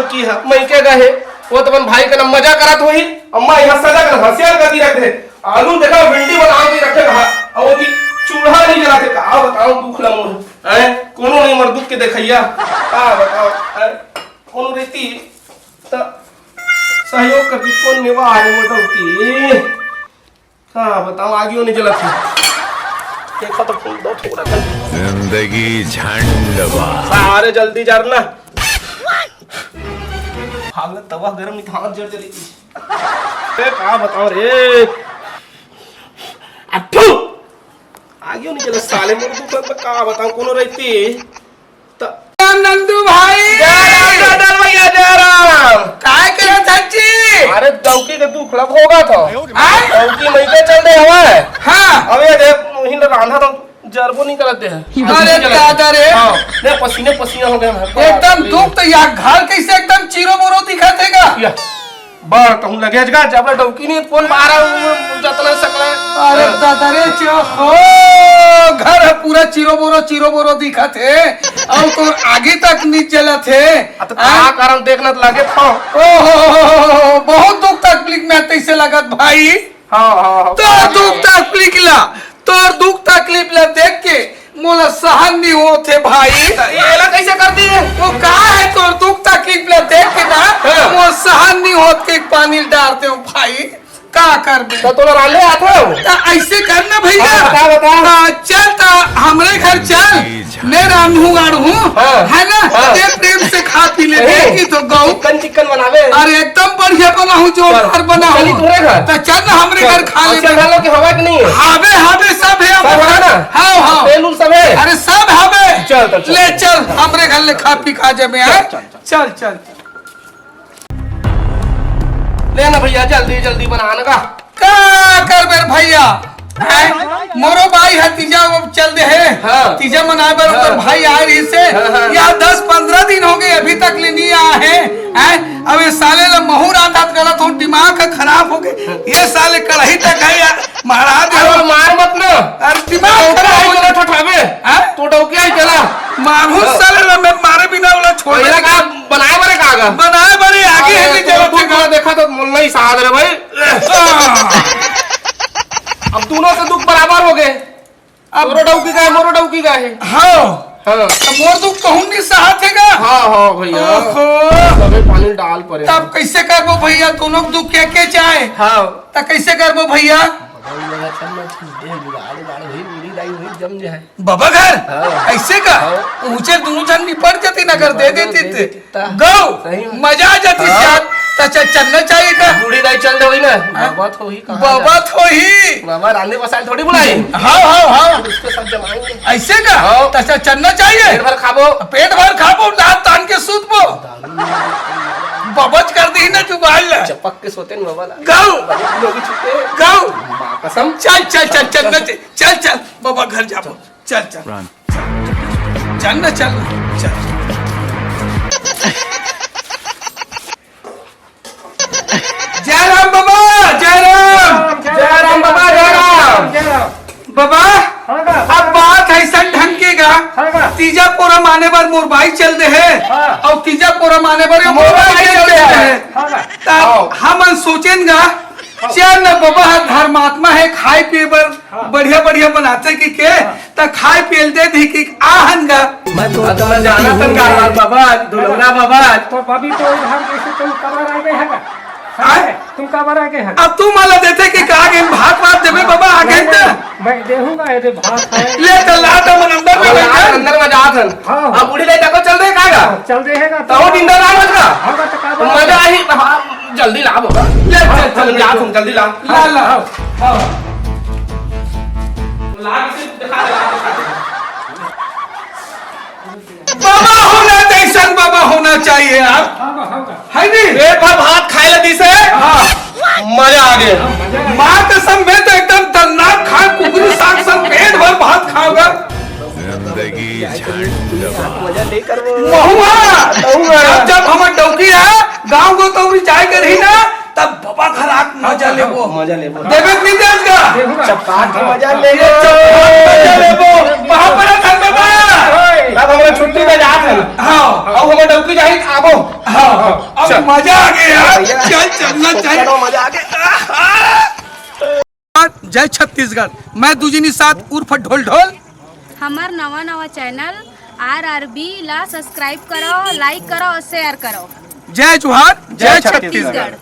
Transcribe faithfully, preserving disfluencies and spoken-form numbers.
की है, मइके गे हे, वो तो अपन भाई के ना मजा करत होही, अम्मा यहाँ सजा कर हंसिया कर दी रखे, आलू देखा भिंडी बना के रखे रहा, और वो की चूल्हा नहीं जलाते, का बताऊं दुख ला मोर, हैं? कोनो नहीं मर दुख के देखैया, का बताऊं, हैं? कोनो रहती त सहयोग करती, कौन मेवा आने मोटा होती। हाँ, बताओ, आगियो नहीं जलत है। देखा तो फूल दो थोड़ा सा। जिंदगी झंड बा। सारे जल्दी जरना। हालत तवा गरम नहीं था, हाथ जर जली थी। ए, का बताओ रे। अट्ठू! आगियो नहीं जलत साले, मोर दुख में का बताओ, कोनो रहती। त राम नंदू भाई। जय राम, जय राम भैया, जय राम। काय करत हस जी? अरे, डौकी के दुख लब होगा था। आय? डौकी मइके चल दे हवा है। हाँ। अबे दे, हिंद रांधा तो जरबो नहीं करत दे है। अरे दादा रे। हाँ, दे पसीने पसीना हो गए हम। एकदम दुख तो यार, घर कैसे एकदम चीरो बोरो दिखत हे गा? या। बड़ कहूं लगेच गा, जब डौकी नहीं, कौन बाहर आ, जतना सकला। अरे हाँ। दादा रे, चो, हो, घर ह पूरा चीरो बोरो, चीरो बोरो दिखत हे, अउ तोर आगी तक नहीं जलत हे। आ, तो हाँ? का कारण देखना तो लगे था। ओहो, बहुत दुख तकलीफ में तैसे लगत भाई। हाँ, हाँ, हाँ। तो दुख तकलीफ ला तोर दुख तकलीफ ला देख के मोला सहन नहीं होत हे भाई। त एला कैसे कर दी? वो का है तोर दुख तकलीफ ला देख के ना, हाँ। मोर सहन नहीं होत के पानी डार दे भाई। का कर दे? तो तोला रांधे आथे हो? त ऐसे कर ना भैया। हाँ, बता, बता। आ, चल त हमरे घर चल। मैं रांधू गाढ़ू, हाँ। है ना? हाँ। ते प्रेम से खा पी ले, सही। देखी तो गऊ। चिकन चिकन बनावे। अरे एकदम बढ़िया बनाहूँ, जोरदार चल। बनाहूँ। चली तोरे घर। त चल ना हमरे घर खा ले। घर लो कि हवा कि नहीं है? हावे, हावे, सब है सब है ना? हाँ, हाँ। तेल उल सब है? अरे सब हावे। चल, चल, चल। ले चल, हमरे घर ले खा पी खा जाबे, चल, हाँ? चल, चल। चल, चल। ले ना भैया, जल्दी, जल्दी बना ना का। का करबे रे भैया? हैं? मोरो बाई ह तीजा वो चल दे हे। हाँ। तीजा मनाए बर हाँ। ओकर भाई आए रहिस हे। हाँ, हाँ। या दस पंद्रह दिन हो गए, अभी तक ले नहीं आया है। हैं? अब ये साले ला महू रांधत गलत हो, दिमाग का खराब हो गए। ये साले कढ़ाई तक है यार, महाराज अरे यार। मार मत ना। अरे दिमाग तो खराब हो गया। चला ठठाबे। हैं? तो डौकी आई चला। मारू हाँ। साले ला, मैं मारे बिना वाला छोड़ पहिला दे। का बनाए बरे का गा? बनाए बरे आगे अरे, है नहीं तो जरूरत तू है। थोड़ा देखा तो मुन्ना ही साथ रे भाई। अब दोनों के दुख बराबर हो गए। अब तोरो डौकी गा हे, मोरो डौकी गा हे। हाँ। हाँ। तो मोर दुख कहूँ नहीं सहत हे गा? हाँ, हाँ भैया। ओहो। तबे पानी डाल परे। तब कैसे करबो भैया, दोनों के दुख के, के चाहे? हाँ। त कैसे करबो भैया? भैया, चल ना, देह जुगाड़, उगाड़ हुई, बूढ़ी दाई हुई, जम जाए। बाबा घर? हाँ। ऐसे का? हाँ। ऊंचे दोनों जन निपट जाते ना, अगर दे देते दे ते। देते। गौ, सही में। मजा आ जाती हाँ। यार। त चल, चलना चाहिए का? बूढ़ी दाई चल दे वही ना। हाँ। बाबा तो ही कहाँ बाबा जा? तो ही। बाबा रांधे बसाए थोड़ी बुलाई। हाँ, हाँ, हाँ। उसको सब जमाएंगे। ऐसे का? हाँ। त चल, चलना चाहिए। पेट भर खाबो। पेट भर खाबो, लात तान के सूतबो। बबच कर दी ना जुगाड़ ले। चपक के सोते न बाबा ला। गौ। बड़े लोग छुट्टे। गौ। माँ कसम। चल, चल, चल, चलना चाहिए। चल, चल, बाबा घर जाबो। चल, चल। चल ना, चल, चल। जय राम बाबा, जय राम। जय राम बाबा, जय राम। जय राम। बाबा, हाँ का? अब बात अइसन ढंग के गा, हाँ का? तीजा पोरा माने बर मोर बाई चल दे हे, हाँ। अउ तीजा पोरा माने बर मोर मोर बाई बाई चल चल दे दे हे। हे। हाँ का? तब आओ। हमन सोचेन गा, हाँ। चल न बाबा ह धर्मात्मा हे, खाए पिए बर हाँ। बढ़िया बढ़िया बनाथे कि के, हाँ। त खाए पिए ल दे दी कि आहन गा। मैं तो अब मैं जाना तन गा बाबा, दुलौरा बाबा। तो भाभी तो उधार कैसे तुम कबर आ गए हैं का? हाँ? तुम काबर आ गए हन? अब तू मला देथे कि का गेन भात वात देबे बाबा, आ गेन त। मैं देहूंगा, ये दे भात है। ले त ला त मन अंदर में अरे बैठा। यार, अंदर में जात हन। हाँ। अब बूढ़ी ले तको चल दे का गा? चल दे है ना। तहो जिंदा लाग मत का। हाँ, बस काबर मजा आई, हाँ, जल्दी ला बाबा। ले, चल, चल, हम जात हन, जल्दी ला। ला, ला। हाँ। ला के दिखा दे, ला के दिखा दे। बाबा होना जैसन बाबा होना चाहिए यार। हाँ, हाँ, हाँ। है नहीं? पेट भर भात खाए ला दिसे। हाँ। मजा आ गया। माँ कसम, मैं तो एकदम दन्नाक खा, कुकरी साग संग पेट भर भात खाऊंगा। जिंदगी झंड बा। महुआ, महुआ। जब, जब हमर डौकी है, गाँव को तो जाए कर ही ना, तब बाबा घर आके मजा लेबो। मजा लेबो। देवे के नहीं देस का? चपका के मजा लेबो। चपका के मजा लेबो। वहाँ पर धन बाबा। ओए। हमर छुट्टी में जात हे। हाँ। अब हमर डौकी जाही, आबो। हाँ, हाँ। अब चल। मजा आ गया यार। चल, चलना चाहिए। मजा आ गया। जय छत्तीसगढ़। मैं दुजिनी साथ उर्फ ढोल ढोल। हमर नवा नवा चैनल आर आर बी ला सब्सक्राइब करो, लाइक करो और शेयर करो। जय जोहार, जय जय छत्तीसगढ़। छत्तीसगढ़।